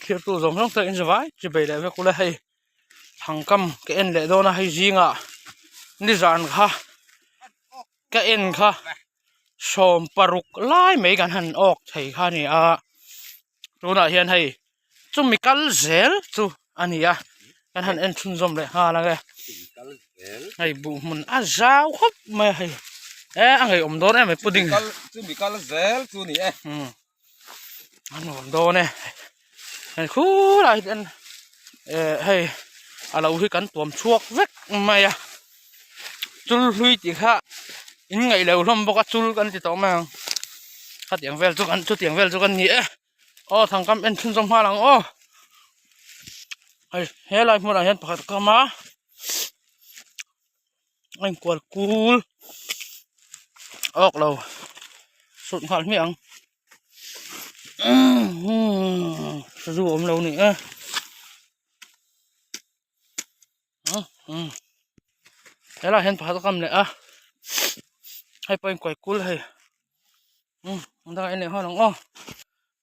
Thirtu zawng zawng te in zavai chi bei leh vek ula hei thangkam ka en leh dawn a hei zingah nizan kha ka en kha 16 lai mai kan han awk thei kha a ni a tunah hian hei chumi kal zel chu a ni a kan han en chhunzawm leh nghal ang e hei buh hmun a zau khawp mai a hei e a ngeiawm dawn em mai pudding chumi kal zel chu a ni e a nuam dawn e hei khulai hian eh hei a lo hi kan tuam chhuak vek mai a chul hlui tih kha in ngaih lo hlawm bawk a chul kan ti tawh mai ang khatiang vel chu kan chutiang vel chu kan ni e aw thangkam en chhunzawm nghal ang aw hei helai hmunah hian pakhat ka awm a a inkual kul awk lo sut nghal hmiah ang sazu awm lo ni e helaiah hian pakhat a kam leh a hei pawh a inkuai kul hei dangah en leh nghal ang aw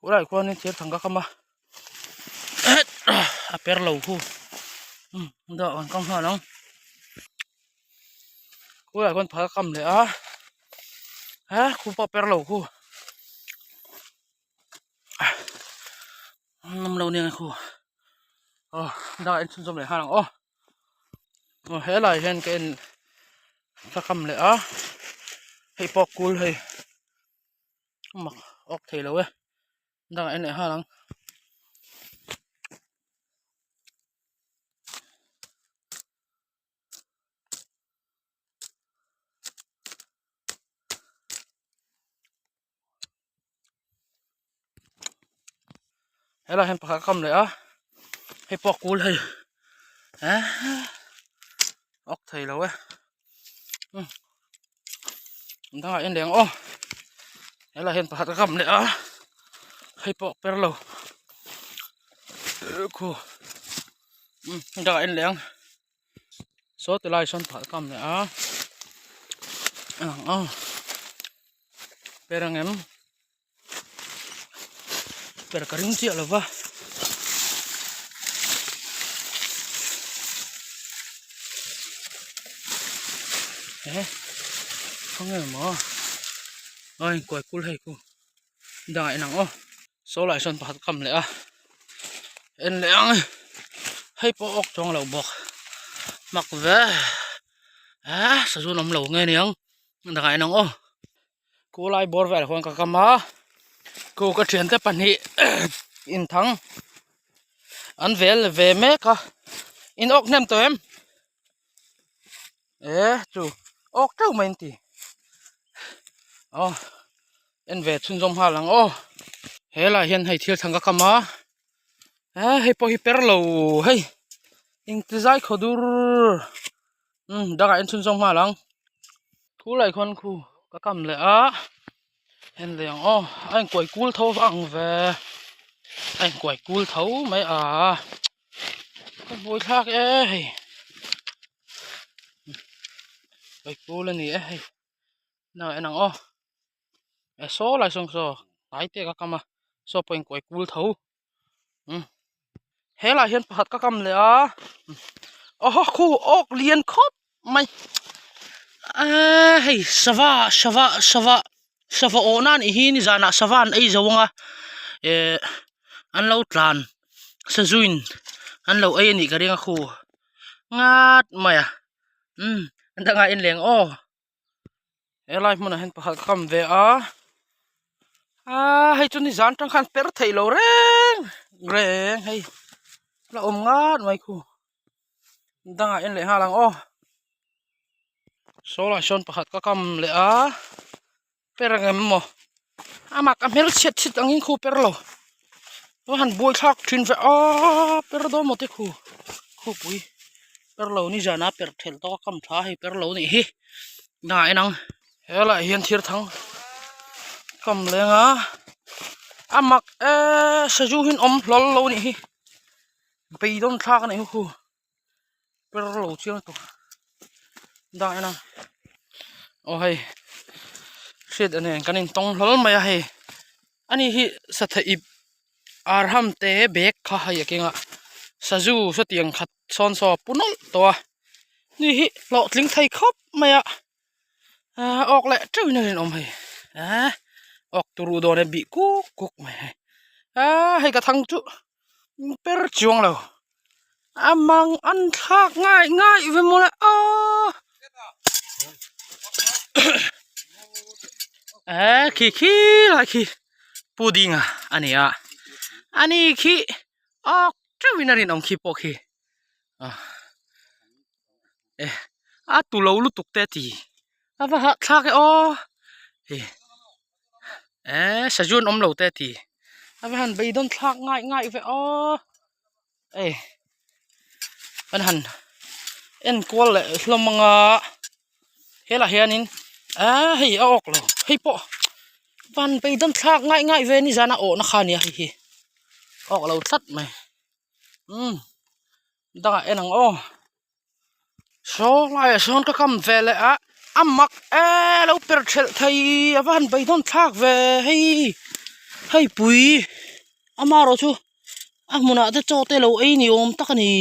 khulaiah khuanin thir thang ka kam a a per lo khu dangah kan kam nghal ang khulaiah khuan pakhat a kam leh a he khu pawh a per lo khu nawm lo nia khu aw dangah en chhunzawm leh nghal ang aw aw helaiah hian ka en ka kam leh a hei pawh kul hei mak awk thei lo e dangah en leh nghal ang. Helai hian pakhat a kam leh a hei pawh a kul hei eh awk thei lo e an dangah en leh ang aw helai hian pakhat a kam leh a hei pawh a per lo khu an dangah en leh ang saw ti lai sawn pakhat a kam leh a ang aw per ang em. Per ka ring chiah lova eh khawnge maw a inkuai kul hei khu dangah inang aw saw lai sawn pakhat kam leh a en leh ang hei pawh awk chuang lo bawk mak ve eh sazun awm lo nge niang dangah inang aw. Khulai bawr velah khuan ka kam a khu ka thiante pahnih inthang an vel ve mek a in awk hnem tawh em eh chu awk teuh mai an ti aw en ve chhunzawm nghal ang aw helaiah hian hei thil thang ka kam a eh hei pawh hi per lo hei engti zai khaw dur umm dangah en chhunzawm nghal ang khulai khuan khu ka kam leh a en leh ang aw a inkuai kul tho vang ve a inkuai kul tho mai a ka hmuai thlak e hei kuai kul a ni e hei nang en ang aw eh saw lai sawn saw hnai te ka kam a saw pawh a inkuai kul tho. umm helaiah hian pakhat ka kam leh a aw khu awk lian khawp mai eee hei sava sava sava sava awh na anih hi nizanah sava an ei zo ang a ehh an lo tlan sazuin an lo ei anih ka ring a khu ngat mai a umm an dangah en leng aw. Helai hmunah hian pakhat ka kam ve a aaa hei chu nizan tang khan per theih loh reng reng hei la awm ngat mai khu dangah en leh nghal ang aw saw lai sawn pakhat ka kam leh a per ang em maw a mak a hmel chhiat chhiat angin khu per lo a han buai thlak thin ve a per dawn maw te khu khupui. Per lo nizan a per thelh tawk a kam tha hei per lo nih hi dangah en ang helaiah hian thir thang kam leng a a mak eee sazu hi an awm hlawl lo nih hi beidawn thlak a nih hi khu per lo chiang tawh dangah en ang aw hei hriat a nen kan intawng hlawl mai a hei ani hi satha ip. Arham te bag kha hei a keng a sazu sawtiang khat sawn saw a pu nawlh tawh a ni hi hlawhtling thei khawp mai a ahh awk leh teuh in a rinawm hei ahh awk turu dawn e bih kuk kuk mai hei ahh hei ka thang chu per chuang lo a mang an thlak ngai ngai ve mawle aw eh khi khi lai khi pudding a ani a ani khi awk teuh in a rinawm khi pawh khi ah eh a tu lo lutuk te a ti a va hahthlak e aw hei eh sazu an awm lo te a ti a va han beidawn thlak ngai ngai ve aw hei an han enkual leh hlawm anga helaiah hianin ah hei a awk lo hei pawh van beidawn thlak ngai ngai ve nizan a awhna kha ania hei hi awk lo tlat mai umm dangah en ang aw. Saw laiah sawn ka kam ve leh a a mak e lo per thelh thei a va han beidawn thlak ve hei hei pui amaherawh chu a hmunah te chaw te lo ei ni awm tak a ni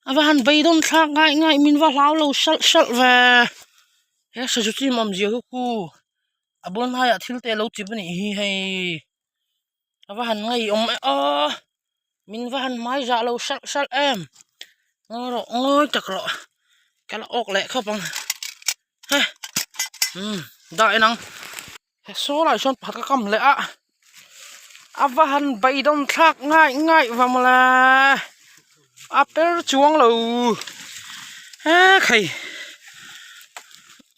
a va han beidawn thlak ngai ngai min va hlau lo salh salh ve he sazu chim awmzia hi khu a bul hnaiah thil te lo chip a nih hi hei. A va han ngeiawm e aw min va han hmai zah lo salh salh em ngawi rawh ngawi tak rawh ka la awk leh khawp ang he umm dah en ang he saw lai sawn pakhat ka kam leh a a va han beidawn thlak ngai ngai va mawle a per chuang lo he khai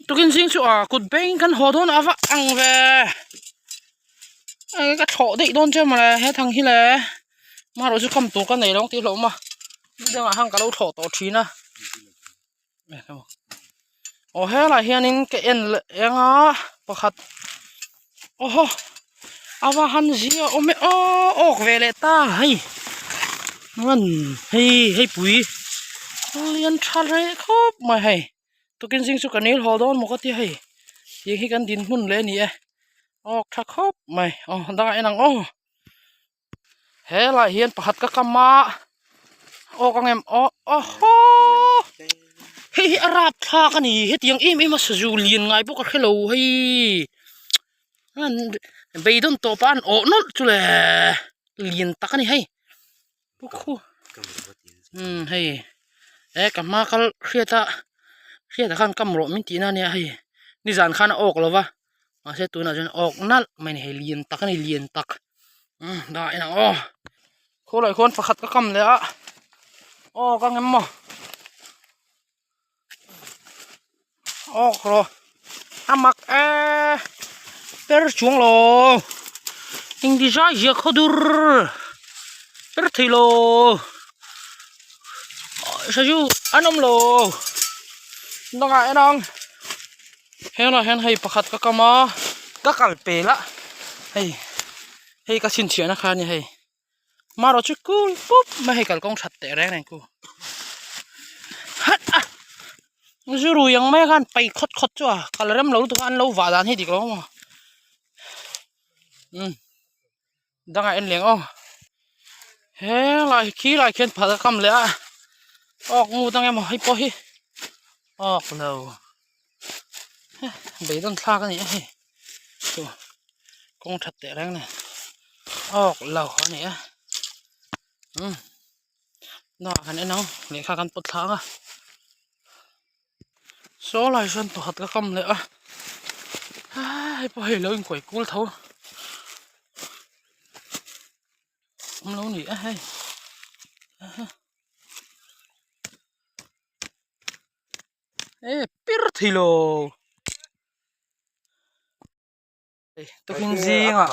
tukin zing chu a kut beng kan haw dawn a va ang ve. Ka thlawh daih dawn che mawle he thang hi le marawh chu kam tur ka nei lo ang tih hlauh a ni dangah khan ka lo thlawh tawh thin a aw helaiah hianin ka en leh eng a pakhat aw haw a va han zia awm e aw awk ve leh ta hei hei hei pui lian tha reh khawp mai hei. Tukin zing chu ka nil haw dawn maw ka ti hei tiang hi kan dinhmun leh a ni e awk tha khawp mai aw dangah en ang aw helaiah hian pakhat ka kam a awk ang em aw aw haw hei hi a rapthlak a ni hetiang em em a sazu lian ngai pawh ka hrelo hei beidawn tawp a an awh nawlh chu le lian tak a ni hei. Umm hei he ka hma kal hriat a hriat ah khan kam rawh min tih na ania hei nizan khan a awk lova mahse tunah chuan a awk nalh mai a ni hei lian tak a ni lian tak umm dah en ang aw khawlai khawn pakhat ka kam leh a awk ang em maw awk rawh a mak e per chuang lo eng ti zai zia khaw dur per thei lo sazu an awm lo dangah en ang helaiah hian hei pakhat ka kam a ka kal pel a hei hei ka chhinchhiahna kha a ni hei. Marawh chu kul pup mai hei kalkawng that teh reng reng ku hat a zu rui ang mai khan pai khawt khawt chu a kal rem lo lutuk a an lo vah dan hi dik lo maw umm dangah en leng aw helai khi lai khian phal a kam leh a awk ngut ang emaw hei pawh hi awk lo beidawn thlak a ni a hei chu kawng that teh reng nen awk lo a ni a umm dangah kan en ang lehkha kan pawt thla ang a saw lai sawn pakhat ka kam leh a hei pawh hei lo inkuai kul tho awm lo ni a hei. E pir thei lo tukin zingah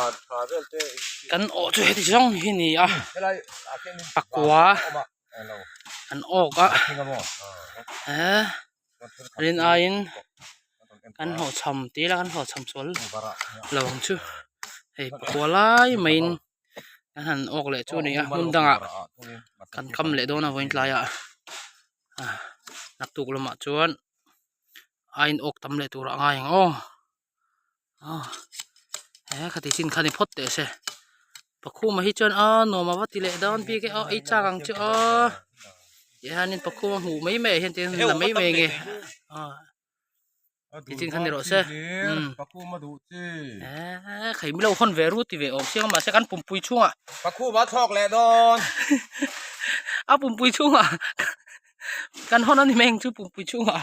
kan awh chu heti zawng hi ni a pakua an awk a eh rin aiin kan hlawhchham tih ila kan hlawhchham sual lo ang chu hei pakua lai maiin kan han awk leh chu a ni a hmun dangah kan kam leh dawn a vawiin tlaiah. Naktuk lamah chuan a in awk tam leh tur a ngai ang aw he khati chin kha ni phawt teh se. Pakhuma hi chuan a nuam a va ti leh dawn bik e aw ei chak ang chu aw tihianin pakhuma hmuh mai mai ah hian tin la mai mai nge aw tichin khan ni rawh se umm Pakhuma duh chi eee khei milo hawn ve ru ti ve awm chiang a mahse kan pumpui chhungah Pakhuma thlawk leh dawn a pumpui chhungah kan hawn a ni mai ang chu pumpui chhungah.